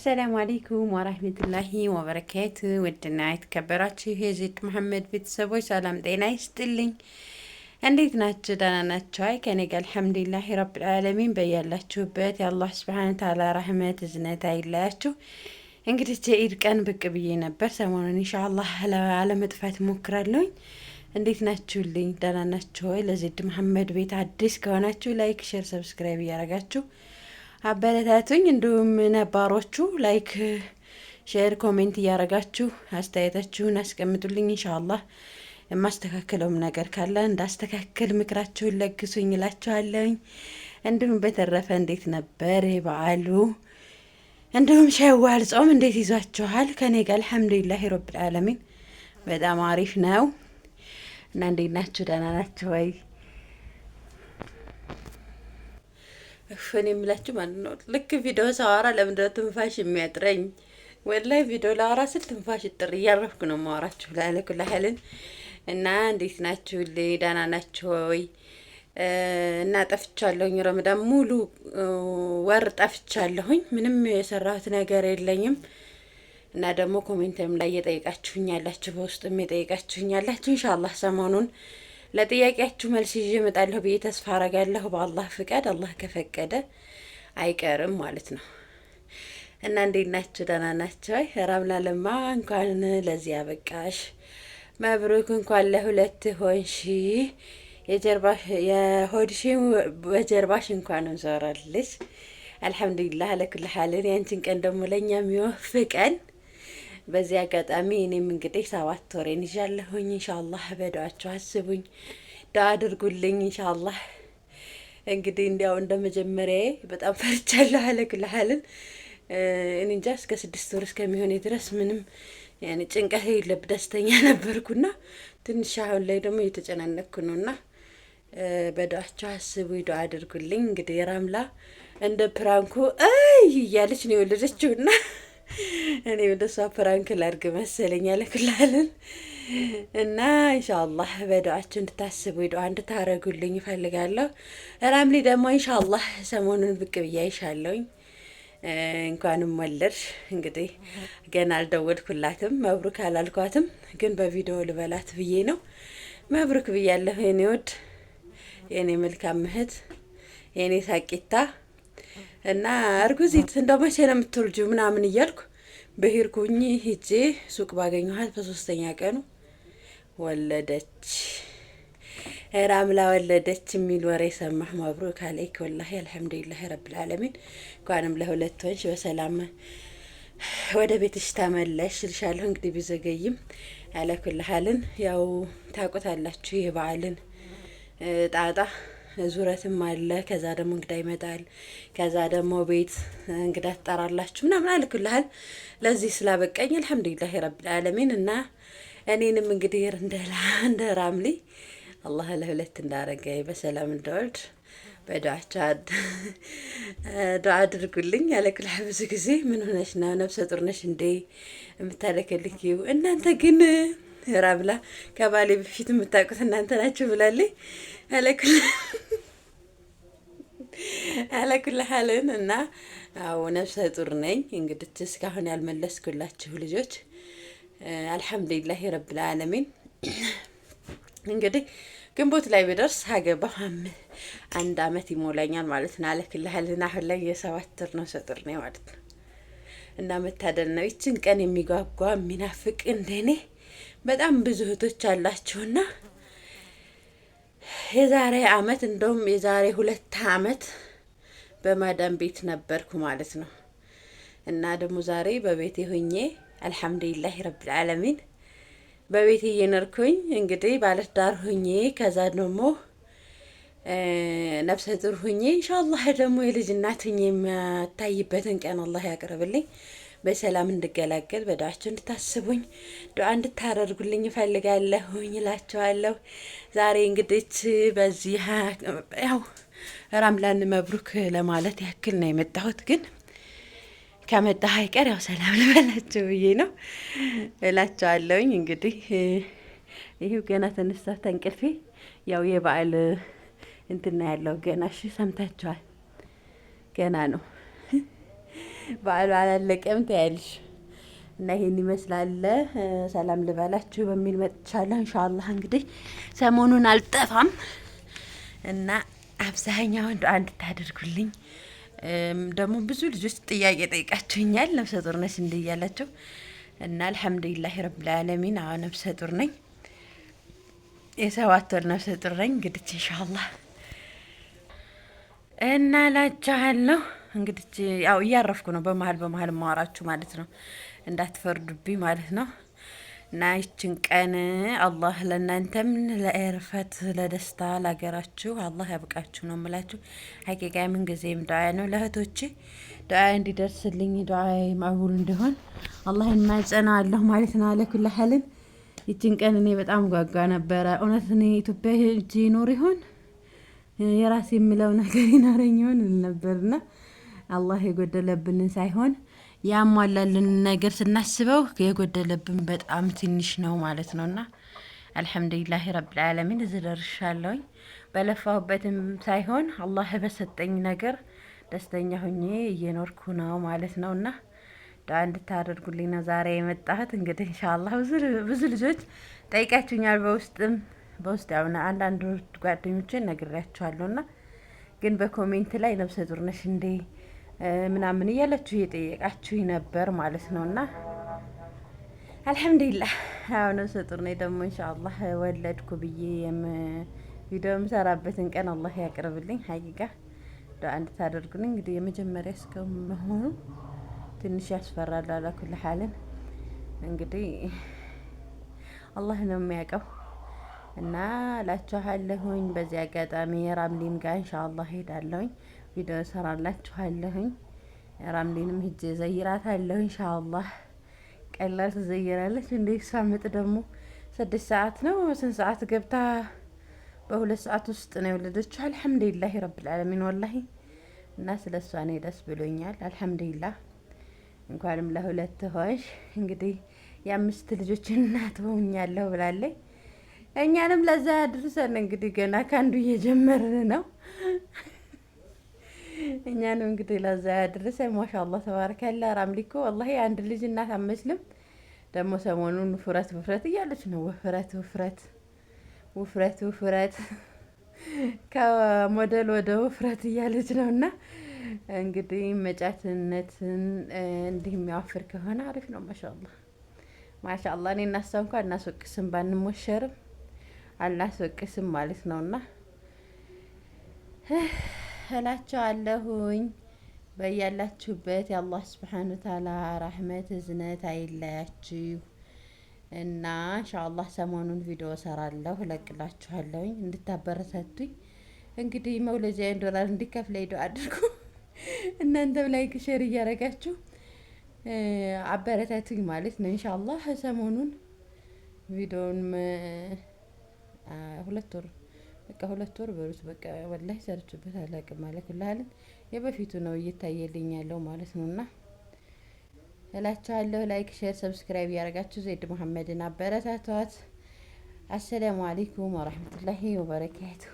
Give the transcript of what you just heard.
السلام عليكم ورحمة الله وبركاته። ውድና የተከበራችሁ የዜድ መሐመድ ቤተሰቦች ሰላም ጤና ይስጥልኝ። እንዴት ናችሁ? ደህና ናችሁ? አይ ከኔ ጋር الحمد لله رب العالمين። በያላችሁበት የአላህ سبحانه وتعالى ረህመት እዝነት አይለያችሁ። እንግዲህ የኢድ ቀን ብቅ ብዬ ነበር። ሰሞኑን ኢንሻአላህ አለመጥፋት እሞክራለሁኝ። እንዴት ናችሁልኝ? ደህና ናችሁ ወይ? ለዜድ መሐመድ ቤት አዲስ ከሆናችሁ like፣ share፣ subscribe እያረጋችሁ አበረታቱኝ። እንዲሁም ነባሮቹ like፣ share፣ comment እያረጋችሁ አስተያየታችሁን አስቀምጡልኝ። ኢንሻአላህ የማስተካከለውም ነገር ካለ እንዳስተካክል ምክራችሁን ለግሱኝ እላችኋለሁኝ። እንዲሁም በተረፈ እንዴት ነበር የበዓሉ? እንዲሁም ሸዋል ጾም እንዴት ይዟችኋል? ከኔ ጋር الحمد لله رب العالمين በጣም አሪፍ ነው እና እንዴት ናችሁ? ደህና ናችሁ ወይ? እኔ የምላችሁ ማለት ነው ልክ ቪዲዮ ሳወራ ለምንድን ነው ትንፋሽ የሚያጥረኝ? ወላሂ ቪዲዮ ላወራ ስል ትንፋሽ እጥር እያረፍኩ ነው የማወራችሁ። ላለኩላህልን እና እንዴት ናችሁ? ደህና ናችሁ ወይ? እና ጠፍቻለሁኝ። ረመዳን ሙሉ ወር ጠፍቻለሁኝ። ምንም የሰራሁት ነገር የለኝም። እና ደግሞ comment ም ላይ እየጠየቃችሁኝ ያላችሁ፣ በውስጥም የጠየቃችሁኝ ያላችሁ ኢንሻአላህ ሰሞኑን ለጥያቄያችሁ መልስ ይዤ እመጣለሁ ብዬ ተስፋ አረጋለሁ። በአላህ ፍቃድ፣ አላህ ከፈቀደ አይቀርም ማለት ነው። እና እንዴት ናችሁ? ደህና ናችሁ ወይ? ረምላ ለማ እንኳን ለዚህ አበቃሽ፣ مبروك፣ እንኳን ለሁለት ሆንሺ። የጀርባሽ የሆድሽ በጀርባሽ እንኳን ዞረልሽ። الحمد لله على كل حال። ያንቺን ቀን ደግሞ ለእኛ የሚወፍቀን። በዚህ አጋጣሚ እኔም እንግዲህ 7 ወሬን ይዣለሁኝ። ኢንሻአላህ በዱዓችሁ አስቡኝ፣ ዱዓ አድርጉልኝ። ኢንሻአላህ እንግዲህ እንዲያው እንደ መጀመሪያዬ በጣም ፈርቻለሁ። على كل حال እኔ እንጃ እስከ 6 ወር እስከሚሆን ድረስ ምንም ያኔ ጭንቀት የለብ ደስተኛ ነበርኩና ትንሽ አሁን ላይ ደግሞ እየተጨናነቅኩ ነውና በዱዓችሁ አስቡ፣ ዱዓ አድርጉልኝ። እንግዲህ ራምላ እንደ prank ኡ አይ እያለች ነው የወለደችውና እኔ ወደ እሷ prank ላድርግ መሰለኝ አለኩላለን እና ኢንሻአላህ በዱዓችሁ እንድታስቡ ዱዓ እንድታረጉልኝ እፈልጋለሁ። ራምሊ ደግሞ ኢንሻአላህ ሰሞኑን ብቅ ብዬ አይሻለሁኝ። እንኳንም ወለድሽ። እንግዲህ ገና አልደወልኩላትም፣ مبروك አላልኳትም፣ ግን በቪዲዮ ልበላት ብዬ ነው። مبروك ብያለሁ የኔ ውድ፣ የኔ መልካም እህት፣ የኔ ሳቂታ እና እርጉዚት እንደው መቼ ነው የምትወልጂው ምናምን እያልኩ በሄድኩኝ ሂጄ ሱቅ ባገኘኋት በሶስተኛ ቀኑ ወለደች። ራምላ ወለደች የሚል ወሬ ሰማሁ። مبروك عليك والله الحمد لله رب العالمين። እንኳንም ለሁለት ወንሽ በሰላም ወደ ቤትሽ ተመለሽ ልሻለሁ። እንግዲህ ቢዘገይም على كل حال ያው ታውቁታላችሁ የበዓልን ጣጣ ዙረትም አለ። ከዛ ደግሞ እንግዳ ይመጣል። ከዛ ደግሞ ቤት እንግዳ ትጠራላችሁ ምናምን። على كل حال ለዚህ ስላበቃኝ الحمد لله رب العالمين። እና እኔንም እንግዲህ እንደ ራምሊ አላህ ለሁለት እንዳረገኝ በሰላም እንደወልድ በዱዓቸው ዱዓ አድርጉልኝ። على كل حال ብዙ ጊዜ ምን ሆነሽ ነው ነፍሰ ጡር ነሽ እንዴ የምታለከልኪው? እናንተ ግን ራምላ ከባሌ በፊት የምታውቁት እናንተ ናችሁ ብላለች። على كل حال እና አዎ ነፍሰ ጡር ነኝ። እንግዲህ እስካሁን ያልመለስኩላችሁ ልጆች الحمد لله رب العالمين። እንግዲህ ግንቦት ላይ ብደርስ ሀገባ አንድ አመት ይሞላኛል ማለት ነው። على كل حال አሁን ላይ የ7 ወር ነፍሰ ጡር ነኝ ማለት ነው። እና መታደል ነው። ይችን ቀን የሚጓጓ የሚናፍቅ እንደኔ በጣም ብዙ እህቶች አላችሁና የዛሬ አመት እንደውም የዛሬ 2 አመት በማዳም ቤት ነበርኩ ማለት ነው። እና ደግሞ ዛሬ በቤቴ ሁኜ الحمد لله رب العالمين በቤቴ እየኖርኩኝ እንግዲህ ባለትዳር ሁኜ ከዛ ደግሞ ነፍሰ ጡር ሁኜ ኢንሻአላህ ደግሞ የልጅ እናት ሁኜ የምታይበትን ቀን አላህ ያቅርብልኝ። በሰላም እንድገላገል በዱዓችሁ እንድታስቡኝ ዱዓ እንድታደርጉልኝ እፈልጋለሁኝ እላቸዋለሁ። ዛሬ እንግዲህ በዚህ ያው ራምላን مبروك ለማለት ያክል ነው የመጣሁት፣ ግን ከመጣህ አይቀር ያው ሰላም ልበላችሁ ብዬ ነው እላቸዋለሁኝ። እንግዲህ ይሄው ገና ተነሳ ተንቅልፌ ያው የበዓል እንትና ያለው ገና እሺ፣ ሰምታችኋል። ገና ነው። በዓሉ አላለቀም ትያለሽ። እና ይሄን ይመስላል። ሰላም ልበላችሁ በሚል መጥቻለሁ። ኢንሻአላህ እንግዲህ ሰሞኑን አልጠፋም እና አብዛኛውን ዱዓ እንድታደርጉልኝ ደግሞ ብዙ ልጆች ጥያቄ ጠይቃችሁኛል። ነፍሰ ጡር ነሽ እንዴ እያላችሁ እና الحمد لله رب العالمين አዎ ነፍሰ ጡር ነኝ። የ7 ወር ነፍሰ ጡር ነኝ። እንግዲህ ኢንሻአላህ እና ላችኋለሁ። እንግዲህ ያው እያረፍኩ ነው፣ በመሀል በመሀል ማወራችሁ ማለት ነው፣ እንዳትፈርዱብኝ ማለት ነው። እና ይችን ቀን አላህ ለእናንተም ለእርፈት ለደስታ ለሀገራችሁ አላህ ያብቃችሁ ነው የምላችሁ። ሀቂቃ ምን ጊዜም ዱዓ ነው ለእህቶቼ ዱዓ እንዲደርስልኝ ዱዓ ማቡል እንዲሆን አላህን ማጸናዋለሁ ማለት ነው። አለኩል ሐልን ይችን ቀን እኔ በጣም ጓጓ ነበረ። እውነት እኔ ኢትዮጵያ ሄጄ ይኖር ይሆን የራሴ የምለው ነገር ይኖረኝ ይሆን ነበርና አላህ የጎደለብንን ሳይሆን ያሟላልን ነገር ስናስበው የጎደለብን በጣም ትንሽ ነው ማለት ነውና الحمد لله رب العالمين እዚህ ደርሻለሁኝ። በለፋሁበትም ሳይሆን አላህ በሰጠኝ ነገር ደስተኛ ሁኜ እየኖርኩ ነው ማለት ነውና ዱዓ እንድታደርጉልኝ ነው ዛሬ የመጣሁት። እንግዲህ ኢንሻአላህ ብዙ ልጆች ጠይቃችሁኛል። በውስጥም በውስጥ ያው አንዳንድ ጓደኞቼን ነግሬያቸዋለሁና ግን በ comment ላይ ነፍሰ ጡር ነሽ እንዴ ምናምን እያላችሁ እየጠየቃችሁ ነበር ማለት ነውና አልሐምዱሊላህ አዎ ነፍሰ ጡር ነኝ። ደግሞ ኢንሻአላህ ወለድኩ ብዬ ቪዲዮ የምሰራበትን ቀን አላህ ያቅርብልኝ። ሀቂቃ ዱዓ እንድታደርጉልኝ እንግዲህ የመጀመሪያ እስከ መሆኑ ትንሽ ያስፈራል። አላኩል ሐልን እንግዲህ አላህ ነው የሚያውቀው እና እላችኋለሁኝ። በዚህ አጋጣሚ ራምሊም ጋር ኢንሻአላህ ሄዳለሁኝ፣ ቪዲዮ እሰራላችኋለሁኝ። ራምሊንም ሂጄ ዘይራታለሁ ኢንሻአላህ። ቀላል ትዘይራለች እንዴ? እሷ ምጥ ደግሞ 6 ሰዓት ነው ስንት ሰዓት ገብታ በ2 ሰዓት ውስጥ ነው የወለደችው። الحمد لله رب العالمين ወላሂ። እና ስለ እሷ እኔ ደስ ብሎኛል። አልሐምዱሊላህ እንኳንም ለሁለት ሆንሽ። እንግዲህ የ5 ልጆች እናት ሆኛለሁ ብላለች። እኛንም ለዛ ያድርሰን። እንግዲህ ገና ከአንዱ እየጀመርን ነው። እኛንም እንግዲህ ለዛ ያድርሰን። ማሻአላህ ተባረከላ። ራምሊኮ ወላሂ አንድ ልጅ እናት አመስልም። ደግሞ ሰሞኑን ውፍረት ውፍረት እያለች ነው። ውፍረት ውፍረት ውፍረት ውፍረት ከሞዴል ወደ ውፍረት እያለች ነው። እና እንግዲህ መጫትነትን እንዲህ የሚያወፍር ከሆነ አሪፍ ነው። ማሻአላህ ማሻአላህ። እኔ እና እሷ እንኳን እናስወቅስም ባንሞሸርም አናስወቅስም ማለት ነውና እላቸዋለሁኝ። በያላችሁበት የአላህ ስብሓን ወተዓላ ራህመት እዝነት አይለያችሁ እና ኢንሻአላህ ሰሞኑን ቪዲዮ ሰራለሁ እለቅላችኋለሁኝ እንድታበረታቱኝ። እንግዲህ መውለጃዬን ዶላር እንዲከፍለኝ ዱአ አድርጉ። እናንተም like share እያደረጋችሁ አበረታቱኝ ማለት ነው። ኢንሻአላህ ሰሞኑን ቪዲዮውን 2 ወር በቃ 2 ወር በሉት በቃ ወላሂ ሰርችበት አላውቅም ማለት ኩላልን የበፊቱ ነው እየታየልኝ ያለው ማለት ነውና እላችኋለሁ። like share subscribe እያደረጋችሁ ዜድ መሐመድን አበረታቷት። السلام عليكم ورحمة الله وبركاته።